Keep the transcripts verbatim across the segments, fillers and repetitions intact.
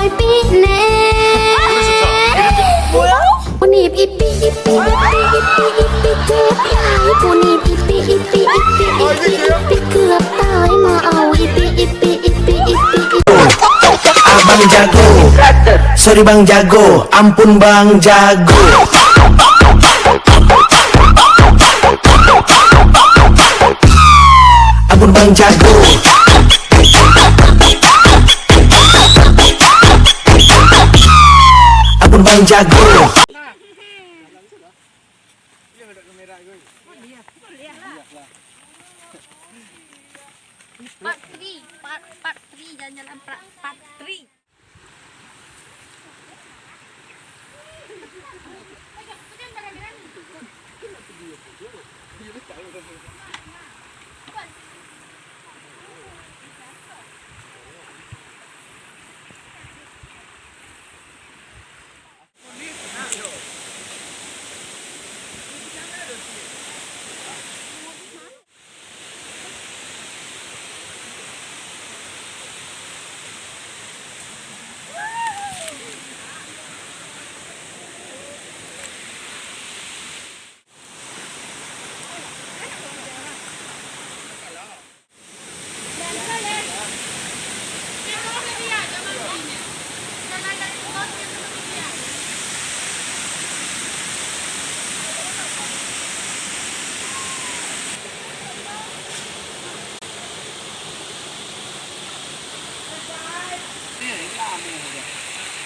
Ipi ne. Punip ipi, ipi, ipi, ipi, ipi, ipi, ke api ai. Punip ipi, ipi, ipi, ipi, ipi, ke api ai. Maau ipi, ipi, ipi, ipi, ipi. Abang Jago, sorry Bang Jago, ampun Bang Jago. Ampun Bang Jago. Ampun Bang Jago. Part three, part, part three, jalan-jalan part, part three.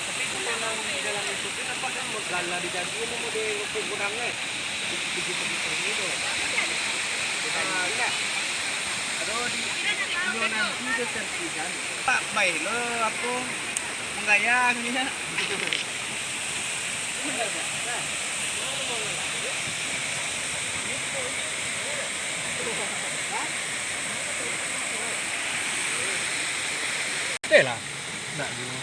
Tapi kalau di dalam itu tu nampak kan modal lah dijadiin ni model rupuk gudang ni. Tujuh puluh ribu tu. Bukan itu lah. Aduh, di, di nanti tu servis kan. Tak baik lo, apa, menggayang ni. Teh lah. Nak gini.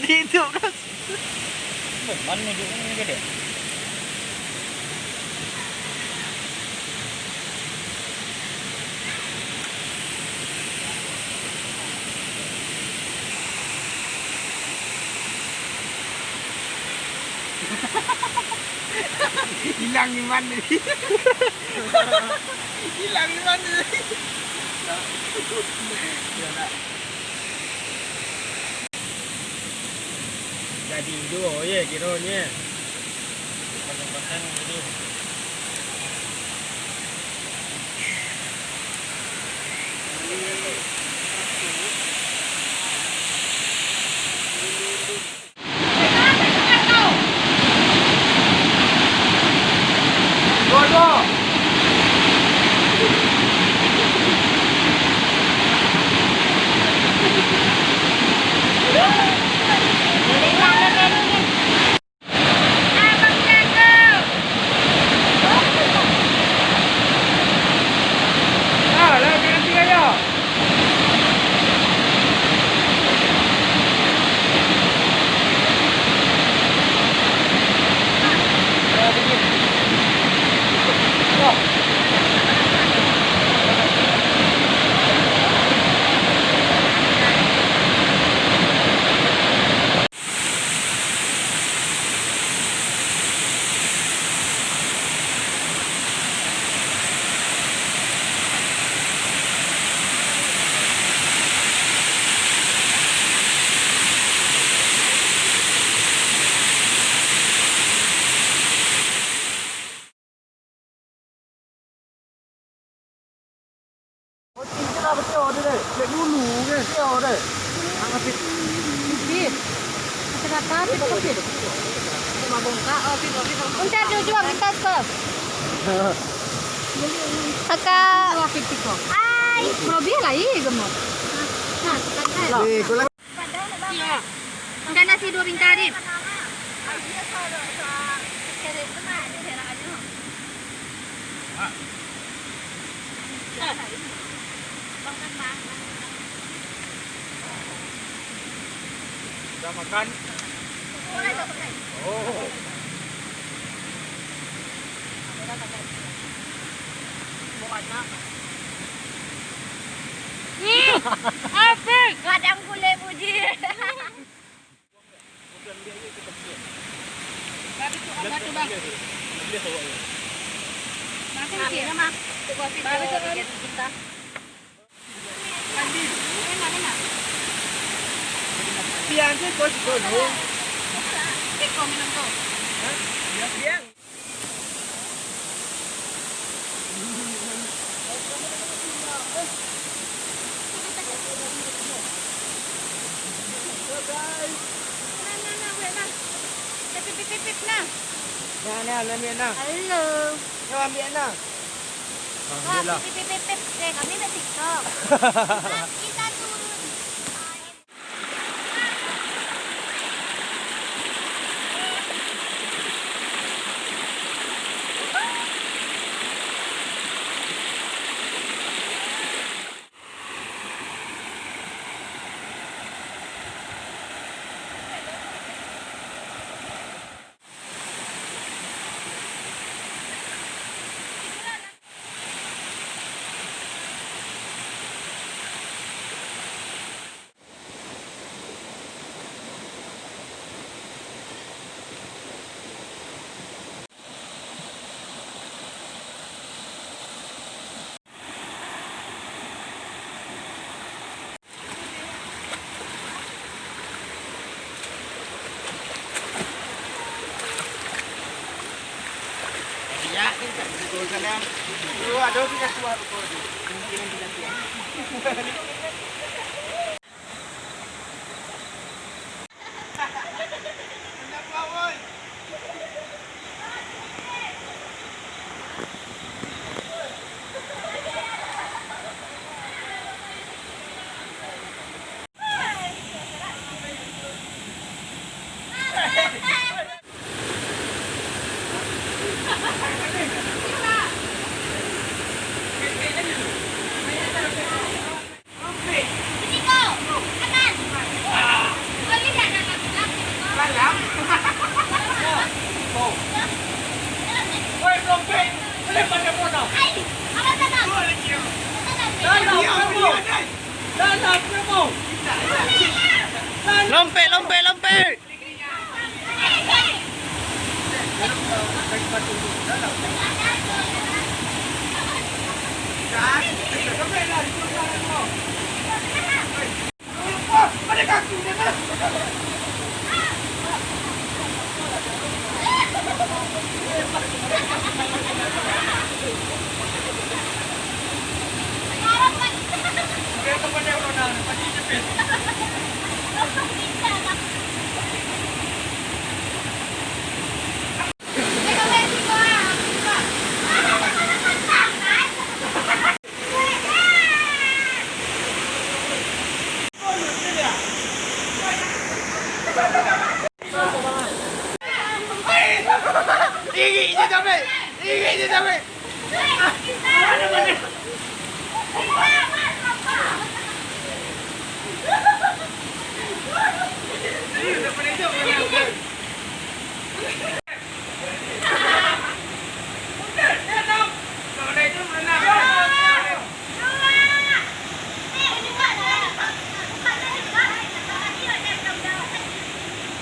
Di itu, Bro. Mana duduk ni, dia? Hilang iman ni. Hilang iman ni. Jadi juo ye kironyo. Pasan-pasan jadi. Pit. Masih rata, pit, pit. Bentar, Jojo, bentar, Kak. Kakak. Ai. Robi lah, ih, gemuk. Nah, sekarang. Iyo. Makan nasi duo bingkah, Rin. Sudah makan? Oh. Hmm, asik. Gadang gulai puji. Batu, batu, bang. Makan, Cik. Bagus, Cik. Biang tu kau suka tu. Cik, kau minum tu. Hah? Biang, biang. Nah, nah, nah, ambiak nah. Nah, nah, ambiak nah. Halo. Yo, ambiak nah. Alhamdulillah. Wah, pip, pip, pip, pip. Eh, kami buat TikTok. Kita turun. Lompek, lompek, lompek! Irik je sampai! Irik je sampai!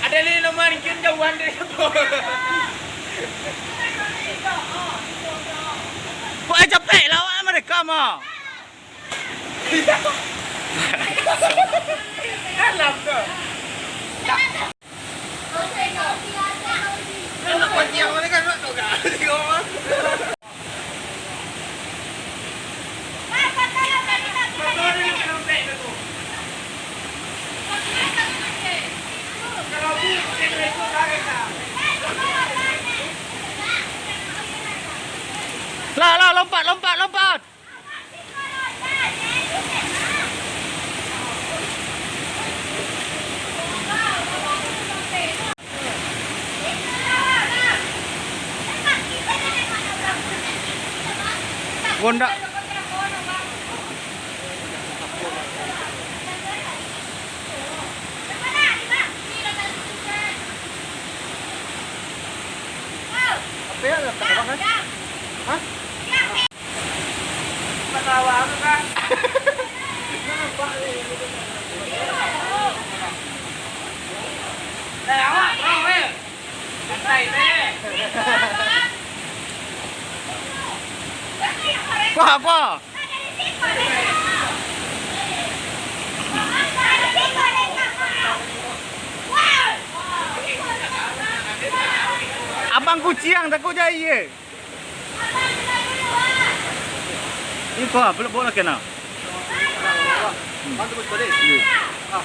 Ada ni nomor kian jauhan dari situ. Wah, capek lah awak mereka mah. Dalam tu. Lah, lah, lompat, lompat, lompat. Gondak. Apa ya, tak ada kan? Hah? Kuah, kuah. Abang kuciang, takut jahie. Iko, peluk bola kena. Hmm. Iya.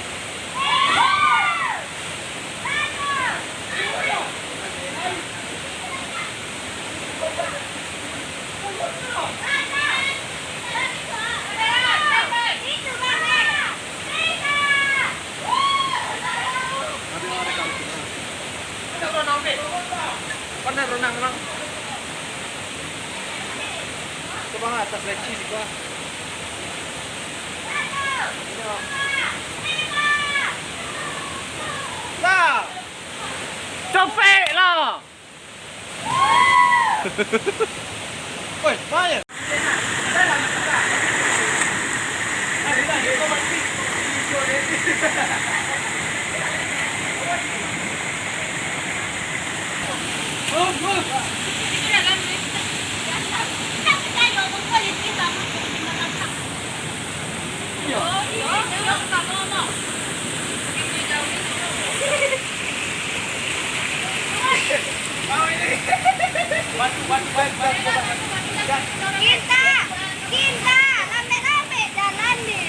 Pandai berenang, Bang. Coba lah, atas leci di bawah. Lah. Capek lah. Woi, mana? Cinta, cinta, lambek-lambek jalan ni.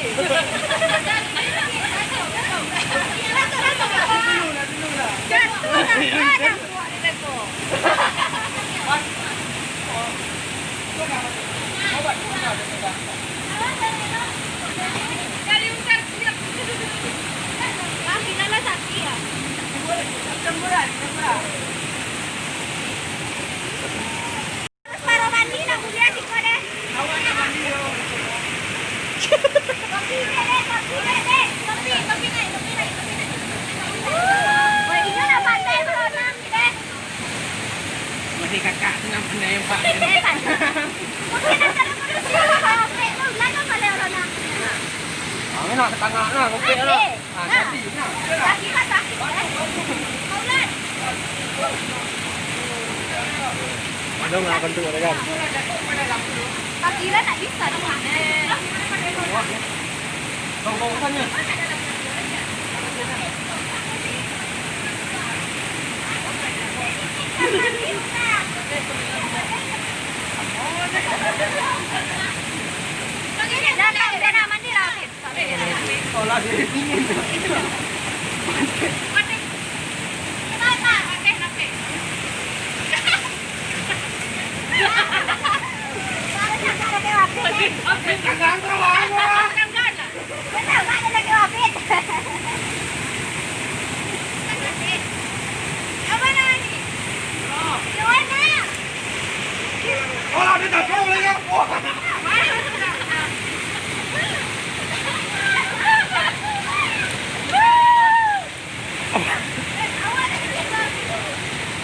Jatuh lah, ada buat di depan. Wah, inyo lah pandai berenang, deh. Masih kakak tu nan pandai, Pak. Eh, pandai. Mungkin akan manusia, Pak. Opek tu, belajar pandai berenang. Ah, nak setengah lah, opek lah. Eh, ah, nah. Jadi, nah. Sakit, Pak, sakit, eh. Maulan. Dong, akan tu, kan? Panggilan tak bisa, dong. Dah, dah, dah, mandi lah, Fit.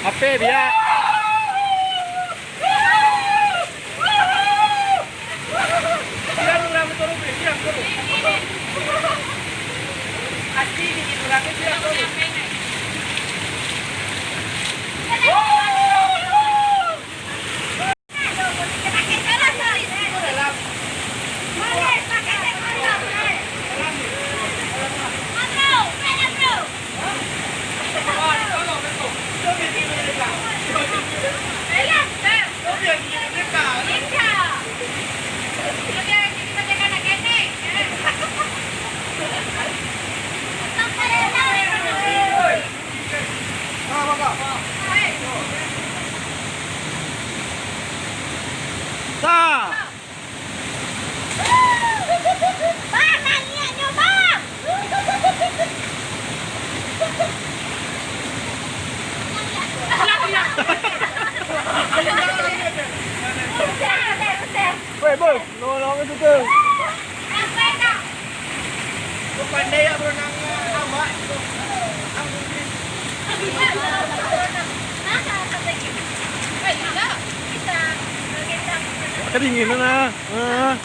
Ape dia? Biar urang turun, biar turun. Asli, biar urang, biar turun. Sa. Bang, naniaknyo, Bang! Weh, bos, nolong itu tu. Pandai ya berenang awak. Kedinginan ah. Ah.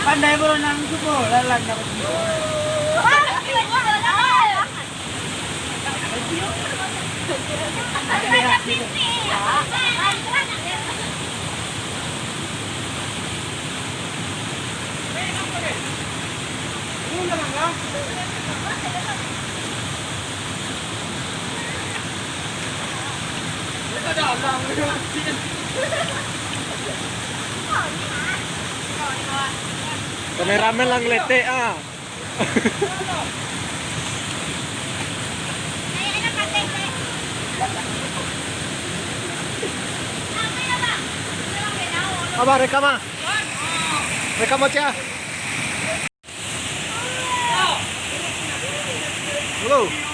Pandai berenang tu, bro. Lalan dapat. Kameramen lah ngeletek ah. Abah rekam ah. Rekam aja. Halo.